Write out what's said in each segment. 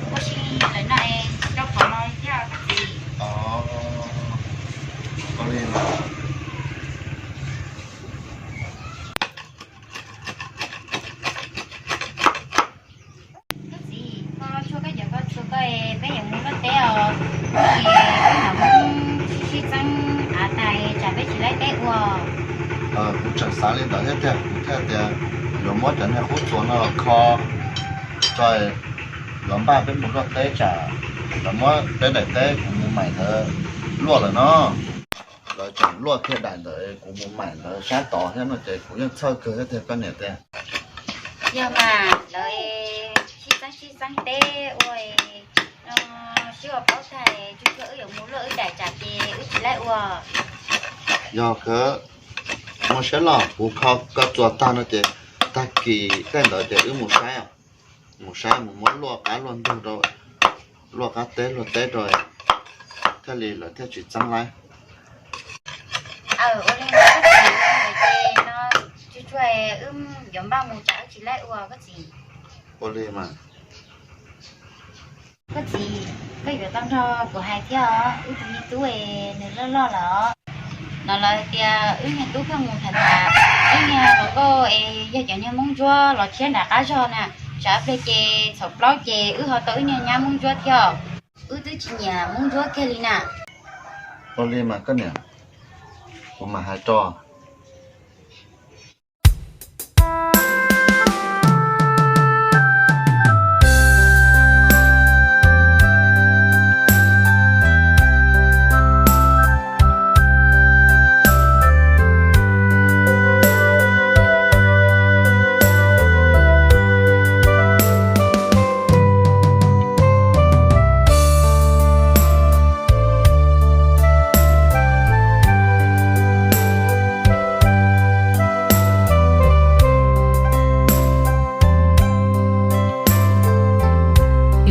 Ua si lawm no es rau qhov no thiab koj txiv. Ua li mas. Koj txiv, koj tshuaj koj cov koj txhua koj es peb yuav mus luaj teb os. Ces peb mam sib sib txeeb av tas tsam peb tsis laib teb ua. Kuv tseem xav li ntawd thiab tiag, kuv thiaj tias yuav muab cov niag qub txuas no los kho tso, lawv npaj peb mus luaj teb tsam lawv muab peb daim teb kuv mus maim ntawd luaj lawm no. Lawv tseem luaj kiag daim ntawd kuv mus maim ntawd sab tod thiab no ces kuv yeej txhawj kawg thiab tiag koj niam tiag. Yog mas lawv sib txeeb sib txeeb teb ua no sib ua paub tag, tsuj tsuag wb yuav mus luaj wb daim tsam ces wb tsis laib ua. Yog kawg, muaj siab los kuv kho koj txuas tag no ces tag kis tej ntawd ces wb mus saib, mus saib mus muab luaj qab luaj ntug rau, luaj qab teb luaj teb rau thiaj li lawv thiaj tsis txeeb laib. Ua li no, tsuj tsuag wb yuav npaj mus tsam wb tsis laib ua koj txiv. Ua li mas. Koj txiv, koj yuav tau nrog kuv hais thiab os, wb tus me tub es nws loj loj lawm os. No lawv tias wb niag tub pheej mus tham tham, wb niag hluas nkauj es yog cov niag Hmoob Ntsuab los tshiab nram qab zog na, tsam pliag ces txhaum plaub ces wb ho tau wb niag nyab Hmoob Ntsuab thiab. Wb twb tsis nyiam Hmoob Ntsuab kiag li na. Ua li mas koj niam, kuv mam hais rau.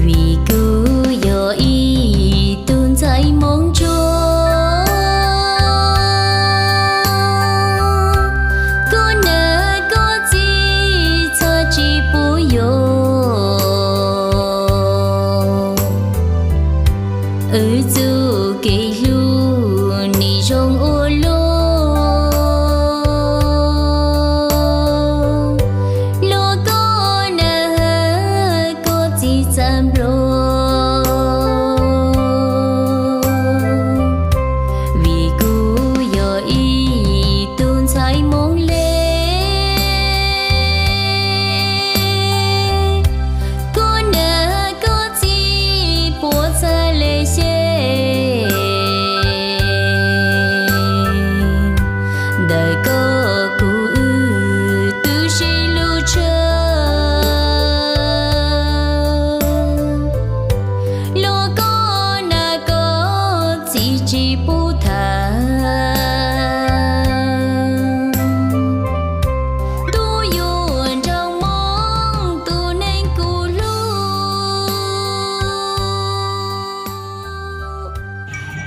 Vim kuv yog ib tug ntxhais Hmoob Ntsuab, koj niam koj txiv txhob tsis pub yuav. Wb txuj kev hlub nim zoo ua luaj, luag koj niam koj txiv txaj nplo. Vim kuv yog ib tug ntxhais Hmoob Leej, koj niam koj txiv puas txhawj le xyem, ntawm koj kuv wb twb sib hlub tshaj. Luag koj niam koj txiv tsis pub tham, tus yuav nrog Hmoob tus neeg kuv hlub.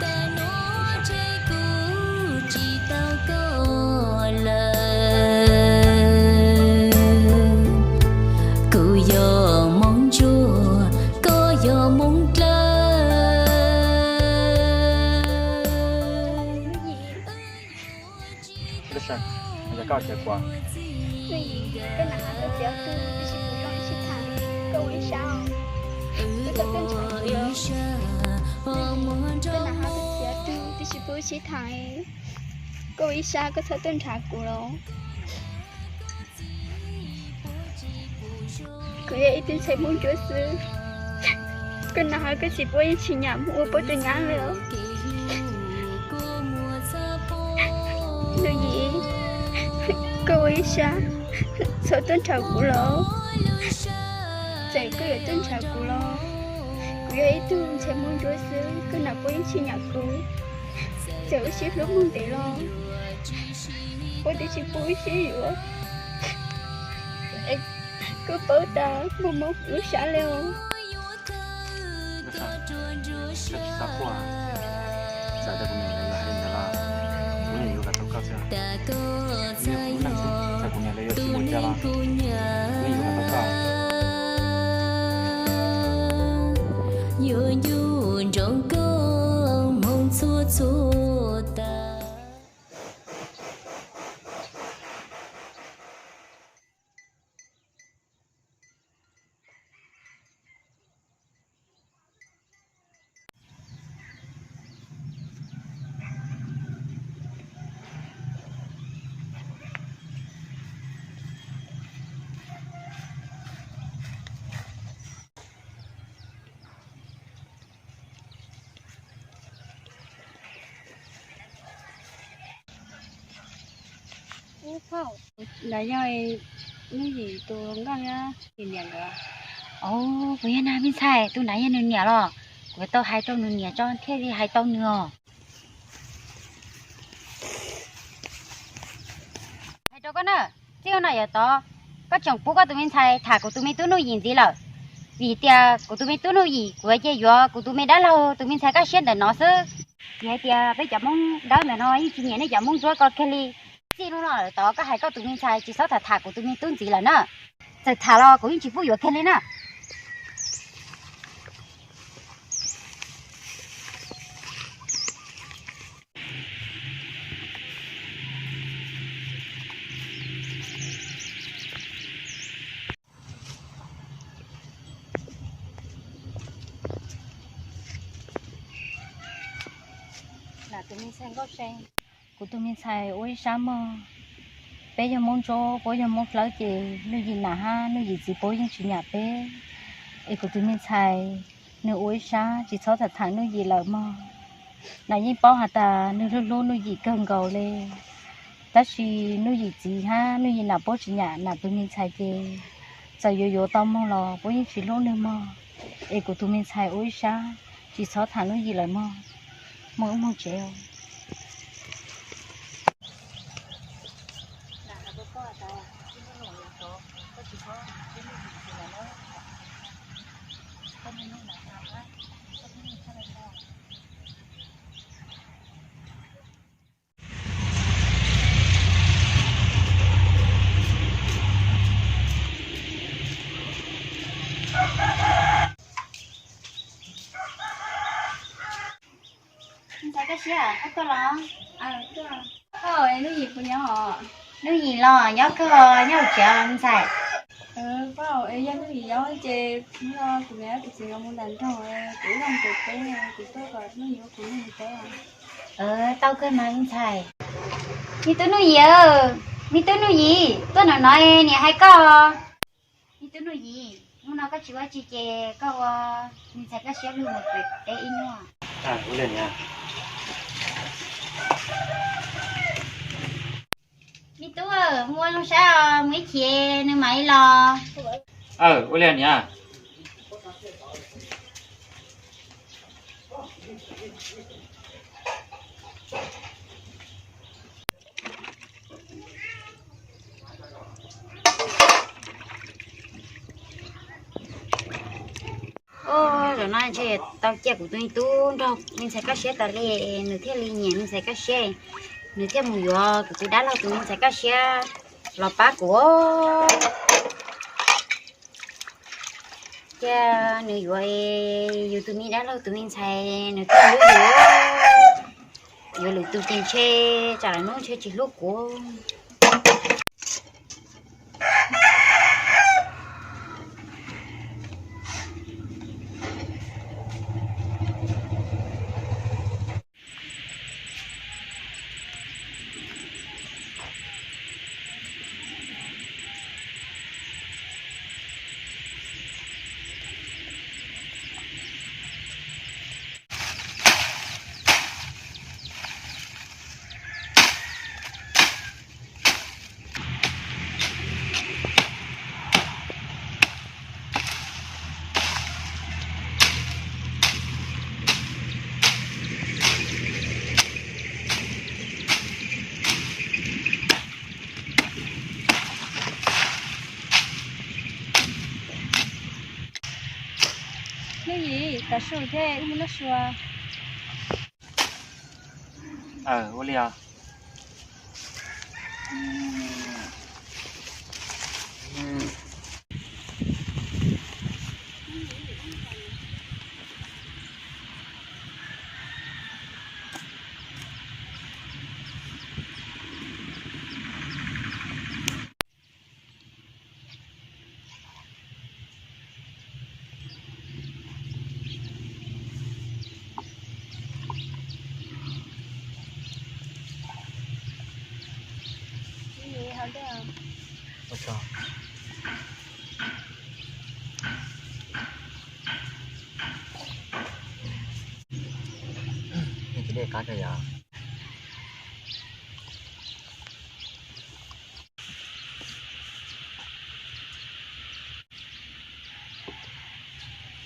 Tam nuav tseg kuv tsis tau koj lawm, kuv yog Hmoob Ntsuab, koj yog Hmoob Dlawb. Koj na has koj txiv ob tug tib si pub zoo ib sib tham, koj ua ib sab, koj txhob tuaj nrhav kuv los. Koj na has koj txiv ob tug tib si pub ib sib tham, koj ua ib sab, koj txhob tuaj nrhav kuv los. Kuv yog ib tug ntxhais Hmoob Ntsuab xwb, koj na has koj txiv puab yeej tsis nyam mus ua puab tus nyab li os. Nus Yim, koj ua ib sab, txhob tuaj nrhav kuv los. Txawm koj yuav tuaj nrhav kuv los, kuv yog ib tug ntxhais Hmoob Ntsuab xwb, koj na puab yeej tsis nyam kuv. Txawm wb sib hlub mus ntev los, puab twb tsis pub wb sib yuav. Koj paub tas muaj Hmoob lub sab li os. Nrad yog Nuj Yim tus nkauj niam ntawd. Os, puas yog na me ntxhais, tus nrad yog nws niam los? Kuv tau hais rau nws niam tso thiaj li hais tau nws os. Hais rau koj na, txij no yav tod, koj tseem pub koj tus me ntxhais tham kuv tus me tub Nuj Yim ntxiv lawm. Vim tias kuv tus me tub Nuj Yim, kuv cia yuav kuv tus me dab laug tus me ntxhais Kaj Siab ntawm no xwb. Vim hais tias peb cov Hmoob dawb ntawm no yeej tsis nyiam nej cov Hmoob ntsuab ko kiag li. Txij no yav tod koj hais koj tus me ntxhais tsis txhob tham tham kuv tus me tub ntxiv lawm na. Txawm tham los kuv yeej tsis pub yuav kiag li na. Kuv tus me ntxhais ua ib sab mog. Peb yog Hmoob ntsuab, puab yog Hmoob dlawb ces Nuj Yim nam hab Nuj Yim txiv puab yeej tsis nyiam peb. Es kuv tus me ntxhais, nws ua ib sab tsis txhob tham tham Nuj Yim lawm mog. Nam yeej paub has tas nws hlub hlub Nuj Yim kawg nkaus li. Tab sis Nuj Yim txiv hab Nuj Yim nam puab tsis nyiam nam tus me ntxhais ces txawm yuav yuav tau moog los puab yeej tsis hlub nws mog. Es kuv tus me ntxhais ua ib sab tsis txhob tham Nuj Yim lawm mog. Moog wb moog tsev. Ntxhais Kaj Siab, koj los? Koj, Nuj Yim puas nyob? Nuj Yim los nyob kawg, nyob hauv tsev ntxhais. Yog Nuj Yim nyob ces kuv niam kuv txiv nkawd mus nram nroog, kuv ib leeg pem teb, kuv tuaj kom Nuj Yim ua kuv Nuj Yim teb. Tau kawg mas ntxhais. Me tub Nuj Yim, me tub Nuj Yim, tuaj nram no niam hais koj. Me tub Nuj Yim, hnub no koj tsis ua tsi ces koj ua me ntxhais Kaj Siab lug mus pem teb ib hnub. Me tub, mus ua zoo sab os, mus ib chim nws mam li los. Ua li niam. Zaum no ntshe tau cia kuv tus me tub nrog me ntxhais Kaj Siab tas li, nws thiaj li nyiam me ntxhais Kaj Siab, nws thiaj mus yuav kuv tus dab laug tus me ntxhais Kaj Siab los pab kuv. Cia nws yuav yus tus me dab laug tus me ntxhais, nws thiaj hlub yus. Yuav lwm tus ces ntshe tsam lwm hnub ntshe tsis hlub kuv. Nuj Yim, tav su thiab wb mus noj su. Ua li os.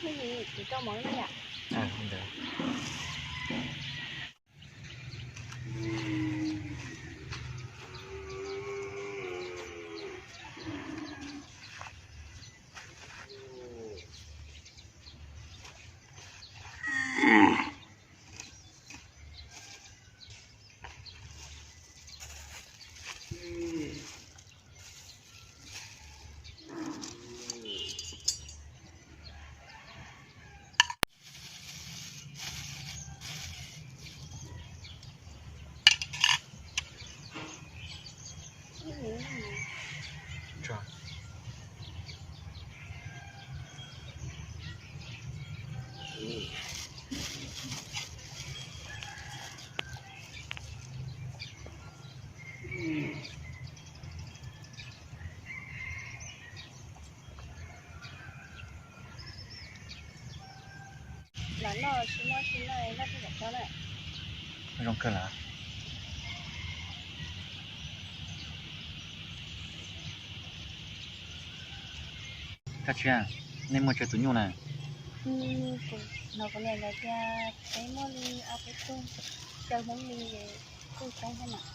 Hnub ib kuv coj mov no yom. Los noj tsis muaj tsis noj noj tsis tau na. Zoo kawg lawm. Kab Tshiab, nej muaj tsawg tus nyuj na? Hnov kuv niam hais tias peb muaj li ob peb tug, caw Hmoob li kuj coob thiab mas.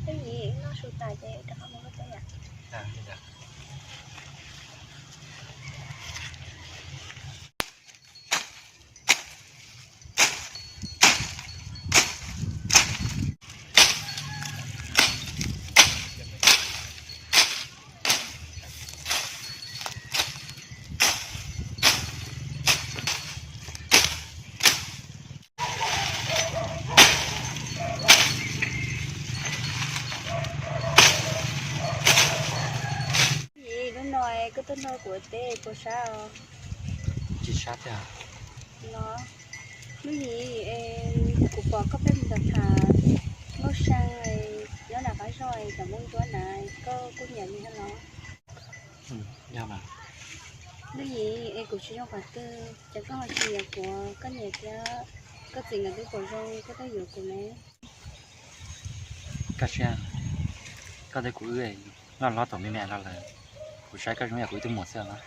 Hnub ib noj su tas ces rov qab mus lub teb yom. Hnub no koj tuaj noj kuv teb puas sab os? Tsis sab tiag. Los, hnub ib kuv pom koj pheej mus tham tham Nkauj Sa nyob nram qab zos cov Hmoob Ntsuab na, koj kuj nyiam nws thiab los? Hnub ib es kuv tsis zoo qhov twg ces koj ho tsis yuav kuv, koj niam thiab koj txiv nkawd twb pom zoo koj tuaj yuav kuv ne. Kab Tshiab, koj thiab kuv wb noj hlob thaum me me los lawm, kuv saib koj zoo yam kuv ib tug muam xwb os.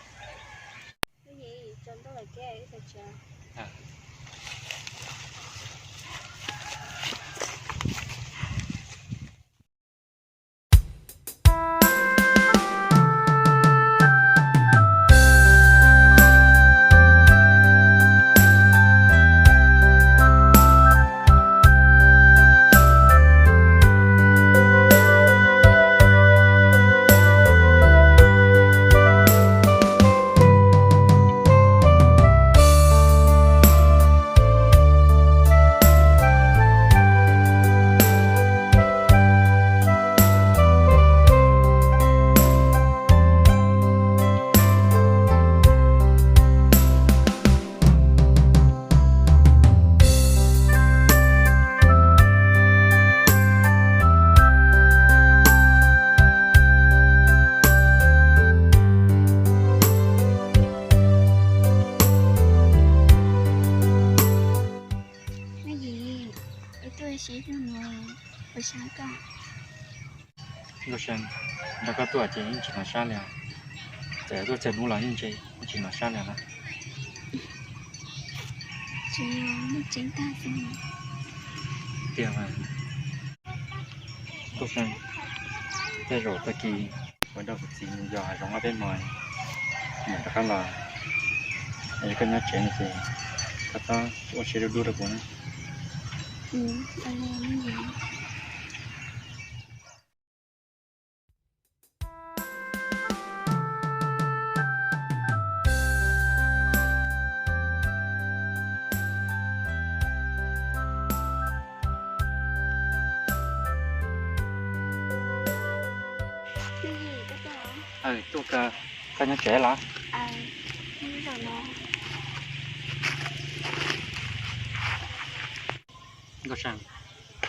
Sib hlub no, ua sab koj. Nkauj See, nrog koj tuaj ces yeej tsis hnov sab li os. Txawm tuaj txog hnub los yeej tsis hnov sab li na. Tsis yog, muaj tseeb tag xwb. Tiag mas. Nkauj See, tej zaum tag kis kuv nrog kuv txiv mus yos hav zoov ob peb hmo, mus rov qab los. Yog koj nyob tsev no ces koj txhob ua siab dub dub rau kuv na. Tuaj, koj nyob tsev los? Nkauj See,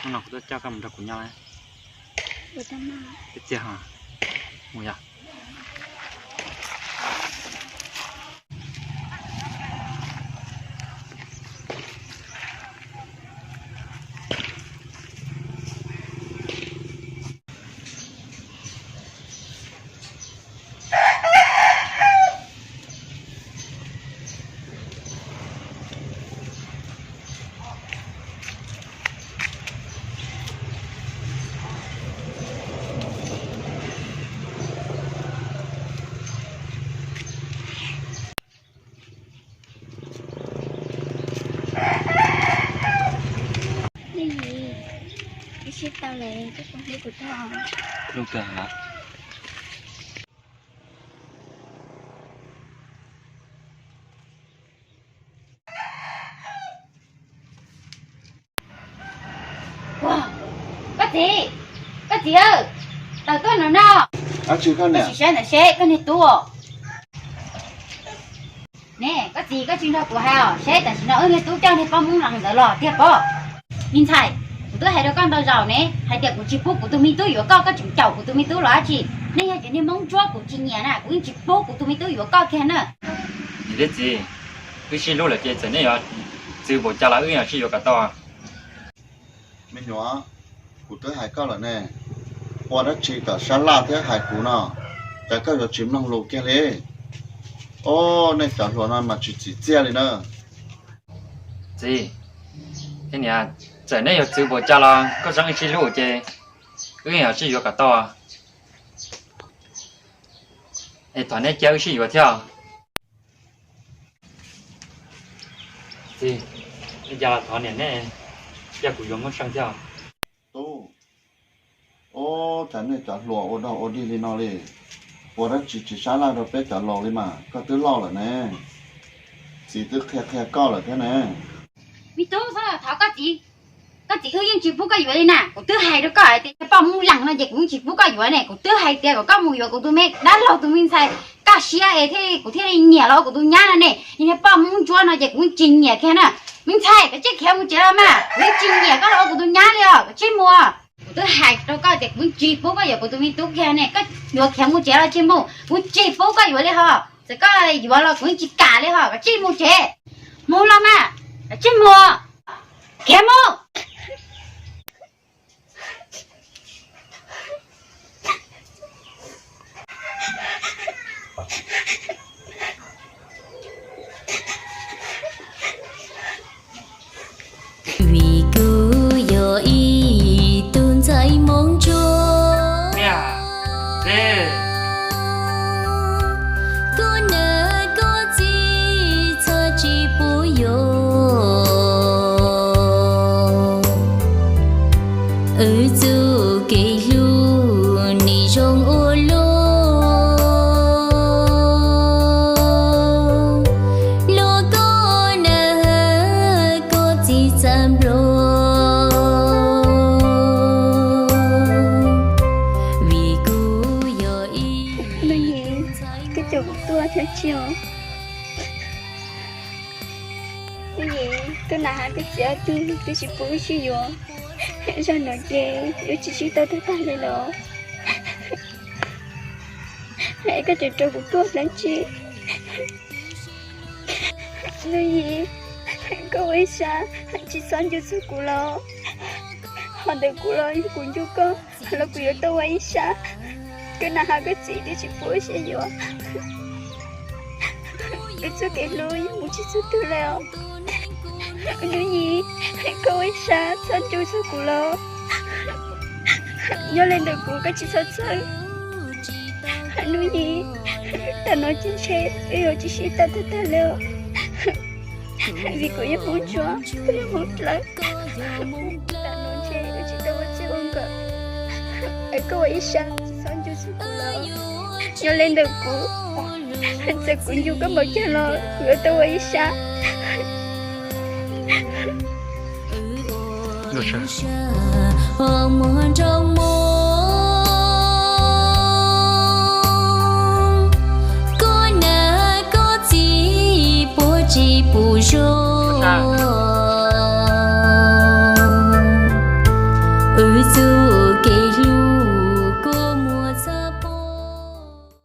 hnub no kuv tuaj coj koj mus nrog kuv nyob. Tiag tiag, mus yom. Ib sij tau lawm, koj puas hlub kuv thiab? Hlub kawg na. Koj txiv, koj txiv, tawm tuaj no no. Koj tsis saib ntawm seb koj niag tub. Ne, koj txiv, koj tsis nrog kuv hais os, seb tam sim no wb niag tub coj niag poj Hmoob Lees ntawd los tiag pob. Me ntxhais, kuv twb hais rau koj ntau zaus ne, hais tias kuv tsis pub kuv tus me tub yuav koj, koj tseem caum kuv tus me tub los dab tsi? Nej yog cov niag Hmoob Ntsuab, kuv tsis nyiam na, kuv yeej tsis pub kuv tus me tub yuav koj kiag na. Niam thiab txiv, wb sib hlub lawm ces txawm nej yuav txwv npaum cas los wb yeej sib yuav kom tau. Me nyuam, kuv twb hais koj lawm ne, ua dab tsi kom sab laj thiab hais kuv no, cas koj yuav tsis mloog lus kiag li? Ob, nej cov hluas no mas tsis txim txiaj li na. Txiv, niam, txawm nej yuav txwv npaum cas los koj txhob wb sib hlub ces wb yeej sib yuav kom tau. Es thov nej cia wb sib yuav thiab. Txiv, cas los thov niam nej cia kuv yuav Nkauj See thiab. Tub, ub, cas nej cov hluas ua dog ua dig li no li? Ua dab tsi tsis sab laj rau peb cov laus li mas, koj twb loj lawm ne. Txiv twb qhia qhia koj lawm thiab ne. Me tub, txhob thov koj txiv. Koj txiv wb yeej tsis pub koj yuav li na, kuv twb hais rau koj hais tias poj Hmoob Lees no ces kuv yeej tsis pub koj yuav ne, kuv twb hais tias kom koj mus yuav kuv tus me dab laug tus me ntxhais kaj siab es thiaj, kuv thiaj li nyiam los ua kuv tus nyab no ne, yog niag poj Hmoob Ntsuab no ces kuv yeej tsis nyiam kiag na. Me ntxhais, koj cia li khiav mus tsev los mas, kuv yeej tsis nyiam koj los ua kuv tus nyab li os, koj cia li mus. Kuv twb hais rau koj tias kuv yeej tsis pub koj yuav kuv tus me tub kiag ne, koj yuav khiav mus tsev los cia li mus, kuv yeej tsis pub koj yuav li hos, txawm koj yuav los kuv yeej tsis kam li hos, koj cia li mus tsev. Mus los mas, koj cia li mus, khiav mus. Vim kuv yog ib tug ntxhais Hmoob Ntsuab, koj niam koj txiv txhob tsis pub yuav. Wb txuj kev hlub nim zoo ua luaj, luag koj niam koj txiv txaj nplo. Vim kuv yog ib, koj coj kuv tuaj thiab tsis? Koj niam koj txiv ob tug twb tsis pub wb sib yuav, zaum no ces wb tsis sib tau tag tag li los. Es koj tseem rau kuv tuaj dab tsi? Nuj Yim, koj ua ib sab tsis txhob nco txog kuv los? Qhov ntawm kuv los yog kuv nco koj los kuv yuav tau ua ib sab. Koj nam has koj txiv twb tsis pub sib yuav. Wb txoj kev hlub yeej mus tsis txog twg li os. Hnub Nyiv, koj ua ib sab txhob nco txog kuv los. Nyob li ntawm kuv koj tsis txhob txhawj. Hnub Nyiv, tam no ces ntshe wb yuav tsis sib tag tag tag li os. Vim kuv yog Hmoob Ntsuab, koj yog Hmoob Dlawb. Tam no ntshe wb tsis tau ua txij ua nkawm. Es koj ua ib sab txhob nco txog kuv los. Nyob li ntawm kuv, txawm kuv nco koj npaum cas los kuv yuav tau ua ib sab. Muag nrog muag, koj nam koj txiv puas tsis pum zoo.